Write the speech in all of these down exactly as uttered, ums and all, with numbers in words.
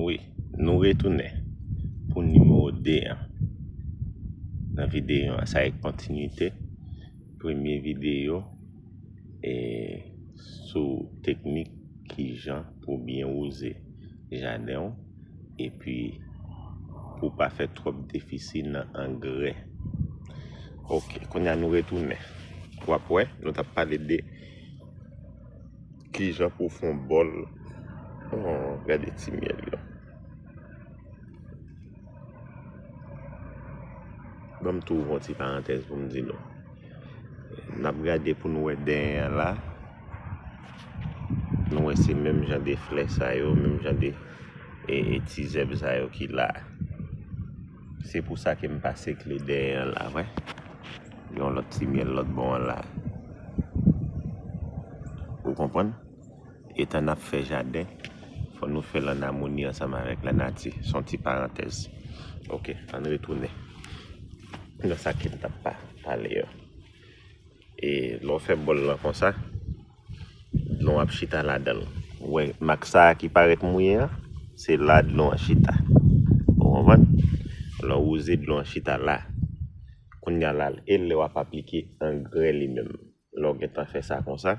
Wi, nou retounen pou nimewo de an. Nan videyo an, sa e kontinite premye videyo e sou teknik kijan pou byen wouze jaden w, epi pou pa fè twòp defisi nan angrè. Ok, kounye a nou retounen. W ap wè, nou t ap pale de kijan pou w fè yon bòl. Oh, gade ti myèl yo. Ban m tou ouvri yon ti parantèz pou m di nou. N ap gade pou nou wè dèyè an la. Nou wè se menm jan de flè sa yo, menm jan de e, e ti zèb sa yo ki la. Se pou sa ke m pa sekle dèyè an la, wè. Gen yon lòt ti myèl lòt bò an la. Ou konprann? Etan n ap fè jaden, fò nou fè l ann amoni ansanm avèk lanati. Se yon ti parantèz. Ok, ann retounen nan sa ke n t ap pa-, pale yo. E lè w fè bòl lan konsa, dlo an ap chita ladan l. Ou wè mak sa a ki parèt mouye an, se la dlo an chita. Ou konprann? Lè w wouze dlo an chita la. Kounye a la, e lè w ap aplike angrè li menm. Lè w gentan fè sa konsa,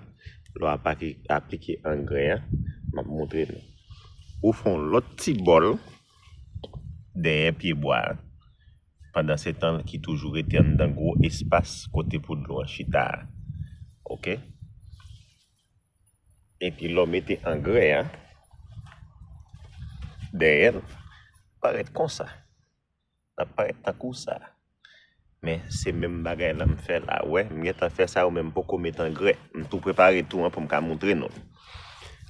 lè w ap aki-, aplike angrè an, m ap moutre nou. Ou fè yon lòt ti bòl dèyè pyebwa a. Pandansetan ki toujou rete anndan gwo espas kote pou dlo an chita a. Ok? Epi lè w mete angrè an dèyè l, parèt konsa. L ap parèt tankou sa. Men se menm bagay la m fè la. Wè, m gentan fè sa, ou menm poko met angrè. M tou prepare tou an pou m ka moutre nou.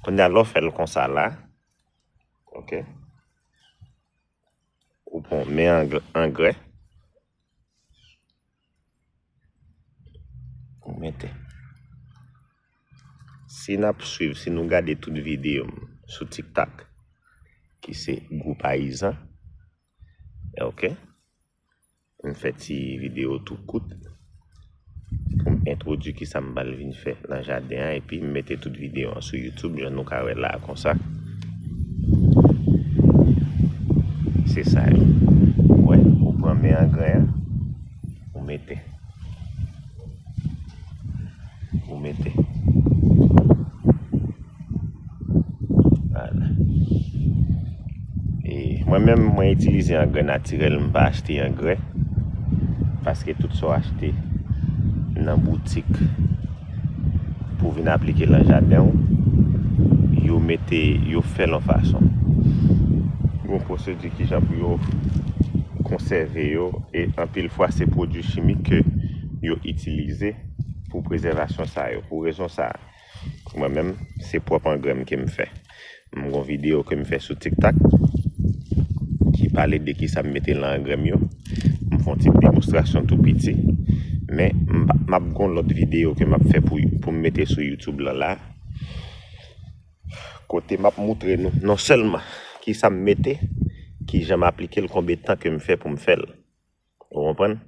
Kounye a, lè w fè l konsa la, ok? Ou pran men ang-, angrè. Ou mete. Si n ap swiv, si nou gade tout videyo m sou TikTok, ki se Gou Payizan, ok? M fè ti videyo tou kout pou m entwodui kisa m pral vin fè nan jaden an, epi m mete tout videyo an sou YouTube, jan nou ka wè la a konsa. Se sa yo. Ou wè, ou pran men angrè an, ou mete. Ou mete. Vwala. E mwen menm, mwen itilize angrè natirèl, m pa achte angrè. Paske tout sa w achte nan boutik pou vin aplike lan jaden w, yo mete, yo fè l yon fason. Yon pwosedi kijan pou yo konsève yo, e anpil fwa se pwodui chimik ke yo itilize pou prezèvasyon sa yo. Pou rezon sa a, mwen menm, se pwòp angrè m ke m fè. M gon videyo ke m fè sou TikTok ki pale de kisa m mete lan angrè m yo. M fè yon ti demonstrasyon tou piti. Men m pa, m ap gon lòt videyo ke m ap fè pou, pou m mete sou YouTube lan la. Kote m ap moutre nou non sèlman kisa m mete, kijan m aplike l, konbyen tan ke m fè pou m fè l. Ou konprann?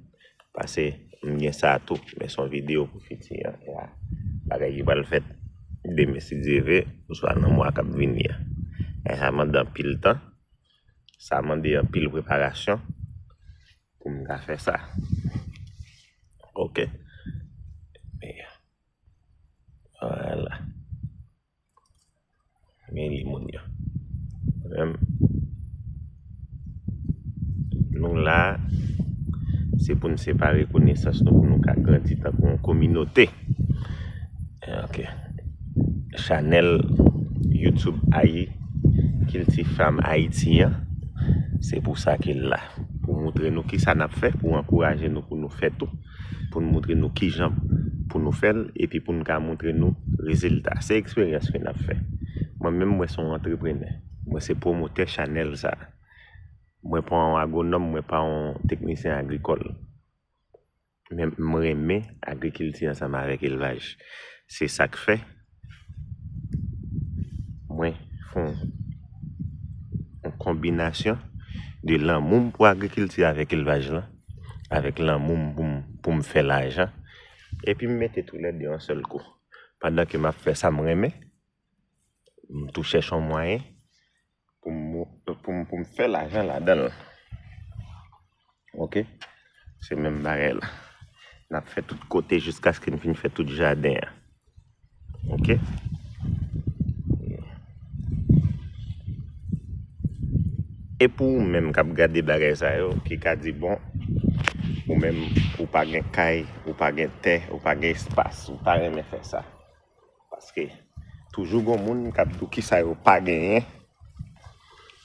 Pase m gen sa tou, men se yon videyo pou fiti an. E a, bagay ki pral fèt demen, si Dye vle, oswa nan mwa k ap vini an. E sa mande anpil tan, sa mande anpil preparasyon pou m ka fè sa. Ok. Men, vwala. Men li moun yo. Menm nou la, se pou n separe konesans nou, pou nou ka grandi tankou yon kominote. Ok. Chanèl YouTube Ayi Kilti Fam Ayiti an, se pou sa ke l la. Pou moutre nou kisa n ap fè, pou ankouraje nou pou nou fè tou, pou n moutre nou kijan pou nou fè l, epi pou n ka moutre nou rezilta. Se eksperyans ke n ap fè. Mwen menm, mwen se yon antreprenè. Mwen se pwomotè chanèl sa. Mwen pa yon agwonòm, mwen pa yon teknisyen agrikòl. Men m renmen agrikilti ansanm avèk elvaj. Se sa k fè mwen fè yon, yon konbinasyon de lanmou m pou agrikilti avèk elvaj lan, avèk lanmou m pou m, pou m fè lajan. Epi m mete toulède yon sèl kou. Pandan ke m ap fè sa m renmen, m tou chèche yon mwayen pou m mo-, m, pou m fè lajan ladan l. Ok? Se menm bagay la. N ap fè tout kote jiskaske n fin fè tout jaden an. Ok? E pou ou menm k ap gade bagay sa yo, ki ka di, bon, ou menm, ou pa gen kay, ou pa gen tè, ou pa gen espas, ou pa renmen fè sa. Paske toujou gon moun k ap di w kisa yo pa genyen,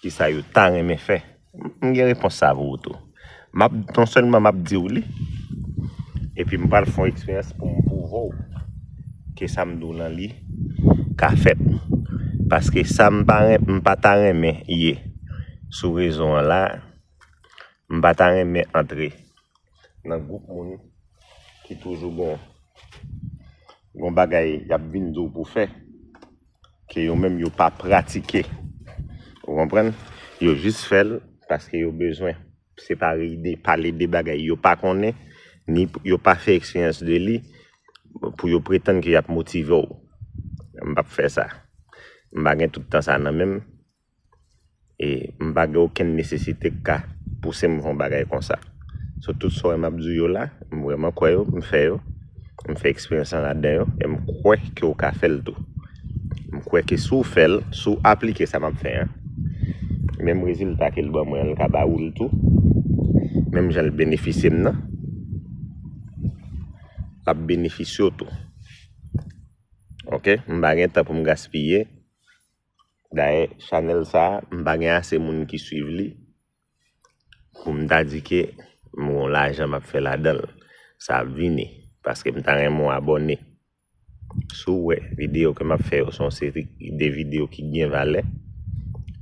kisa yo ta renmen fè. M gen repons sa pou ou tou. M ap, non sèlman m ap di w li, epi m pral fè yon eksperyans pou m pwouve w ke sa m di w lan li ka fèt. Paske sa m pa ren-, m pa ta renmen ye sou rezo an la, m pa ta renmen antre nan gwoup moun ki toujou gon, gon bagay y ap vin di w pou fè, ke yo menm yo pa pratike. Ou konprann? Yo jis fè l paske yo bezwen separe ide, pale de bagay yo pa konnen, ni yo pa fè eksperyans de li, pou yo pretann ke y ap motive w. M p ap fè sa. M pa gen tout tan sa nan men m. E m pa gen okenn nesesite k ka pouse m fè yon bagay konsa. So, tout sa w wè m ap di w yo la, m vrèman kwè yo, m fè yo, m fè eksperyans lan ladan yo, e m kwè ke w ka fè l tou. M kwè ke si w fè l, si w aplike sa m ap fè an, menm rezilta ke l ban mwen an, l ka ba ou l tou. Menm jan l benefisye m nan, l ap benefisye w tou. Ok? M pa gen tan pou m gaspiye. Dayè, chanèl sa a, m pa gen ase moun ki swiv li pou m ta di ke m gon lajan m ap fè ladan l. Sa ap vini, paske m ta renmen w abòne. Si w wè videyo ke m ap fè yo se yon seri de videyo ki gen valè,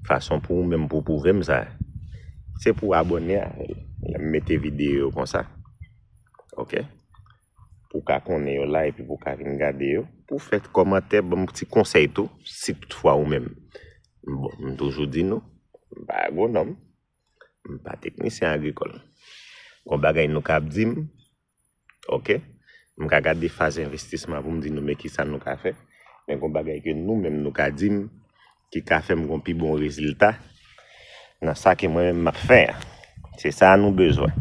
fason pou ou menm pou w pwouve m sa, se pou w abòne avè l. Lè m mete videyo yo konsa. Ok? Pou w ka konnen yo la epi pou w ka vin gade yo. Pou w fè kòmantè, ban m ti konsèy tou, si toutfwa ou menm. Bon, m toujou di nou, m pa agwonòm, m pa teknisyen agrikòl. Gon bagay nou ka ap di m, ok? M ka gade faz envestisman pou m di nou men kisa nou ka fè. Men gon bagay ke nou menm nou ka di m, ki ka fè m gon pi bon rezilta nan sa ke mwen menm m ap fè a. Se sa nou bezwen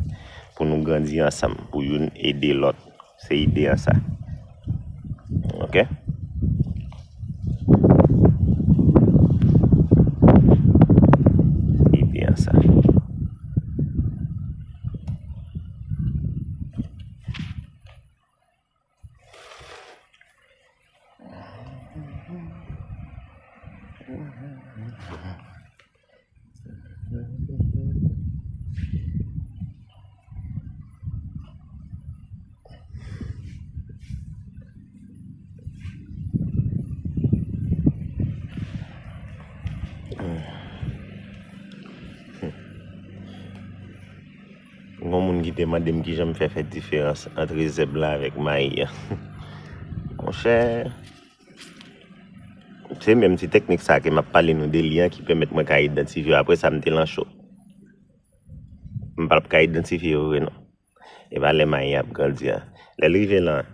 pou nou grandi ansanm, pou youn ede lòt. Se ide an sa. Ok? Ide an sa. Gon moun ki te mande m kijan m fè fè diferans antre zèb la avèk mayi an. Monchè, se menm ti teknik sa ke m ap pale nou de li an ki pèmèt mwen ka idantifye yo. Apre sa, m te lan cho. M p ap ka idantifye yo vre non. E pa lè mayi ap grandi a. Lè l rive lan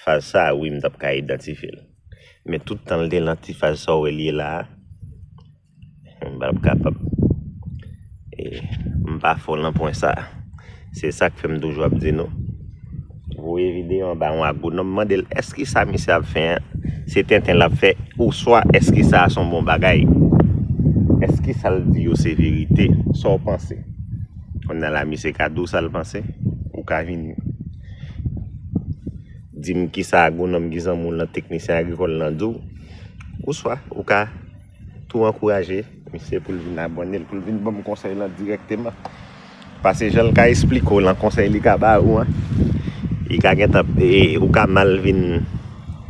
faz sa a, wi, m t ap ka idantifye l. Men tout tan l te lan ti faz sa w wè l ye la a, m p ap kapab. E, m pa fò lan pwen sa a. Se sa k fè m toujou ap di nou, voye videyo an ba yon agwonòm, mande l èske sa misye ap fè an, se tenten l ap fè, oswa èske sa a se yon bon bagay? Èske sa l di yo se verite? Sa w panse? Kounye a la, misye ka di w sa l panse. Ou ka vin di m kisa agwonòm ki zanmi w lan, teknisyen agrikòl lan di w. Oswa, ou ka tou ankouraje misye pou l vin abòne l, pou l vin ban m konsèy lan dirèkteman. Paske jan l ka esplike w lan, konsèy li ka ba ou an, li ka gentan, e, ou ka mal vin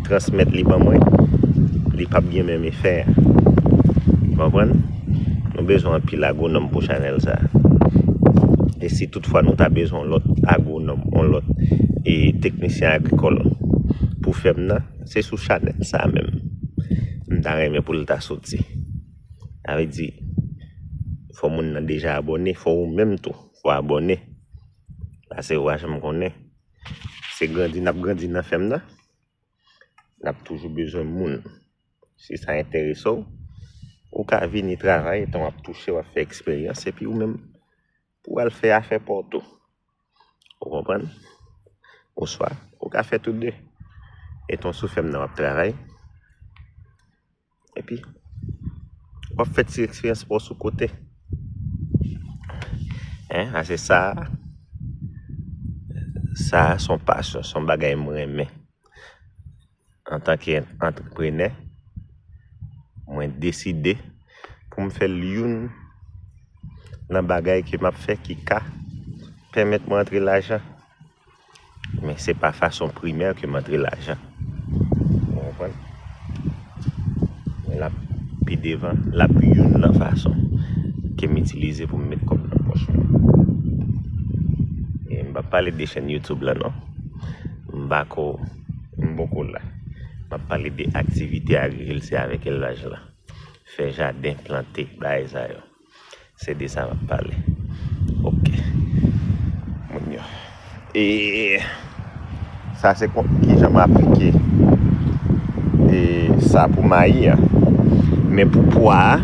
transmèt li ban mwen, li p ap gen menm efè a. Ou konprann? Nou bezwen anpil agwonòm pou chanèl sa a. E si toutfwa nou ta bezwen yon lòt agwonòm, yon lòt, e, teknisyen agrikòl pou fèm nan, se sou chanèl sa a menm m ta renmen pou l ta soti. Sa vle di, fò moun nan deja abòne, fò ou menm tou, fò abòne. Paske ou pa janm konnen. Se grandi n ap grandi nan fèm nan. N ap toujou bezwen moun. Si sa enterese w, Ou ka vini travay, etan w ap touche, w ap fè eksperyans, epi ou menm, pou w al fè afè pa w tou. Ou konprann? Oswa, ou ka fè tou de. Etan w sou fèm nan, w ap travay. Epi, w ap fè ti eksperyans pa w sou kote. Hein, a se sa, sa se yon pasyon, se yon bagay mwen renmen. Antanke antreprenè, mwen deside pou m fè l youn nan bagay ke m ap fè ki ka pèmèt mwen antre lajan. Men se pa fason primè ke m antre lajan. Ou konprann? Men l ap pi devan, l ap youn nan fason ke m itilize pou m met kòb nan pòch mwen. E m p ap pale de chèn YouTube lan non. M pa ko, m poko la. M ap pale de aktivite agrikilti avèk elvaj la. Fè jaden, plante, bagay sa yo. Se de sa m ap pale. Ok. Moun yo. E sa se kon, kijan m aplike e sa pou mayi an. Men pou pwa a,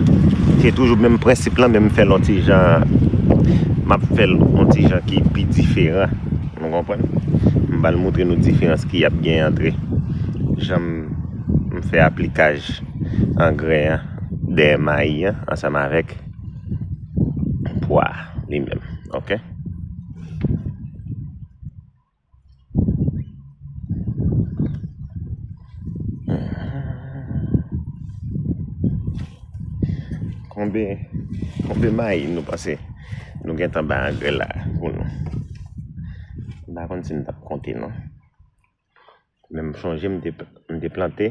se toujou menm prensip lan, men m fè l yon ti jan, m ap fè l yon ti jan ki pi diferan. Nou konprann? M pral montre nou diferans ki ap gen antre jan m, m fè aplikaj angrè an dèyè mayi an ansanm avèk pwa li menm. Ok? Konbyen, konbyen mayi nou panse nou gentan bay angrè la pou nou? M pa konn si m t ap konte non. Men m chonje m te, m te plante.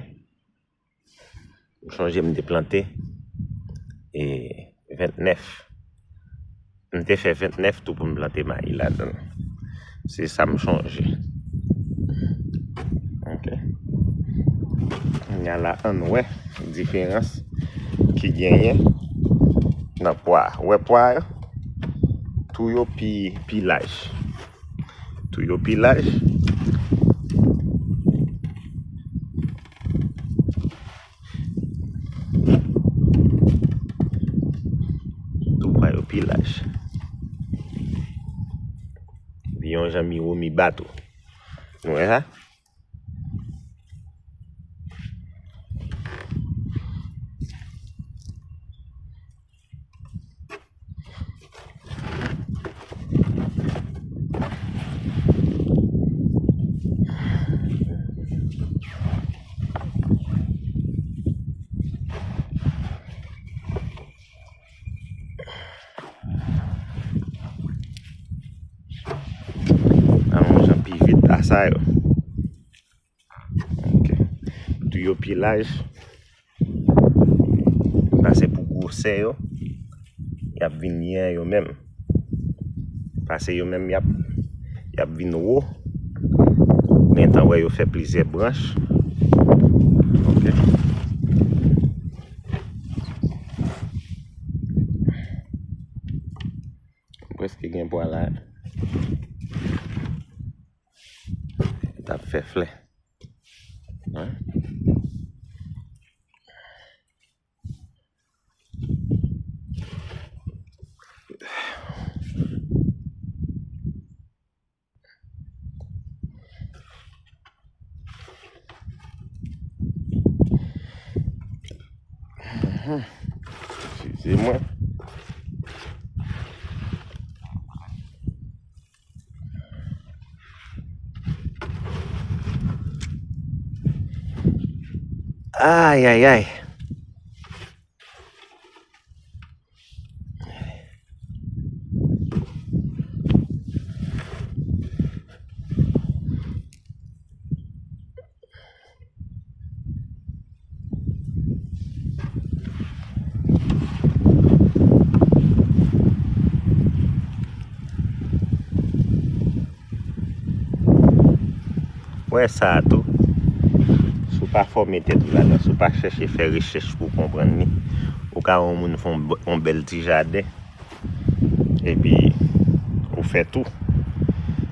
M chonje m te plante e ventnèf. M te fè ventnèf tou pou m plante mayi ladan l. Se sa m chonje. Ok. Kounye a la, ann wè diferans ki genyen nan pwa. Wè pwa yo? Tou yo pi, pi laj. Tou yo pi laj. Tou pwa yo pi laj. Epi yon jan mi wo mi ba tou. Nou wè sa? Alon jan pi vit a sa yo. Ok. Tou yo pi laj. Pase pou gwosè yo, y ap vin yè yo menm. Pase yo menm, y ap, y ap vin wo. Gentan wè yo fè plizyè branch. Ok. Prèske gen pwa la. T ap fè flè. Hein? Eskize mwen. Ay, ay, ay. Wè sa a tou. Si w pa fòme tèt ou ladan, si w pa chèche fè rechèch pou w konprann li, ou ka wè yon moun fè yon b-, yon bèl ti jaden, epi ou fè tou.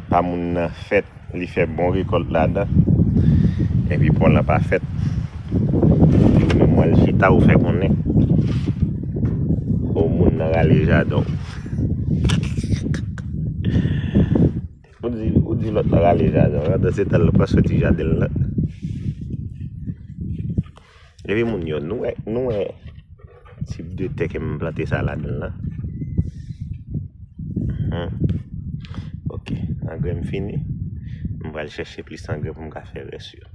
Pa moun nan fèt, li fè bon rekòlt ladan, epi pwa lan pa fèt. Epi ou menm w al chita, ou fè konnen Ale jaden w. Ou di, ou di lòt la rale jaden w, pandan se tan l pa soti jaden l lan. Epi moun yo, nou wè, nou wè tip de tè ke m plante sa ladan l lan. Hmm. Ok, angrè m fini. M pral chèche plis angrè pou m ka fè rès yo.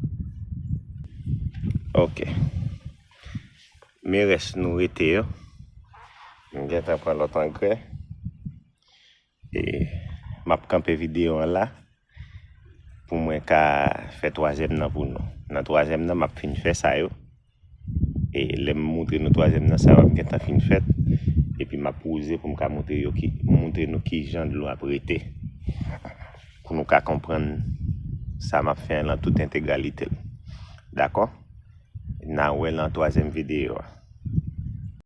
Ok. Men rès nou rete yo. M gentan pran lòt angrè. E m ap kanpe videyo an la pou mwen ka fè twazyèm nan pou nou. Nan twazyèm nan, m ap fin fè sa yo. E lè m moutre nou twazyèm nan, sa yo ap gentan fin fèt. Epi m ap wouze pou m ka moutre yo ki, moutre nou ki jan dlo ap rete. Pou nou ka konprann sa m ap fè an lan tout entegralite l. Dakò? N a wè nan twazyèm videyo a.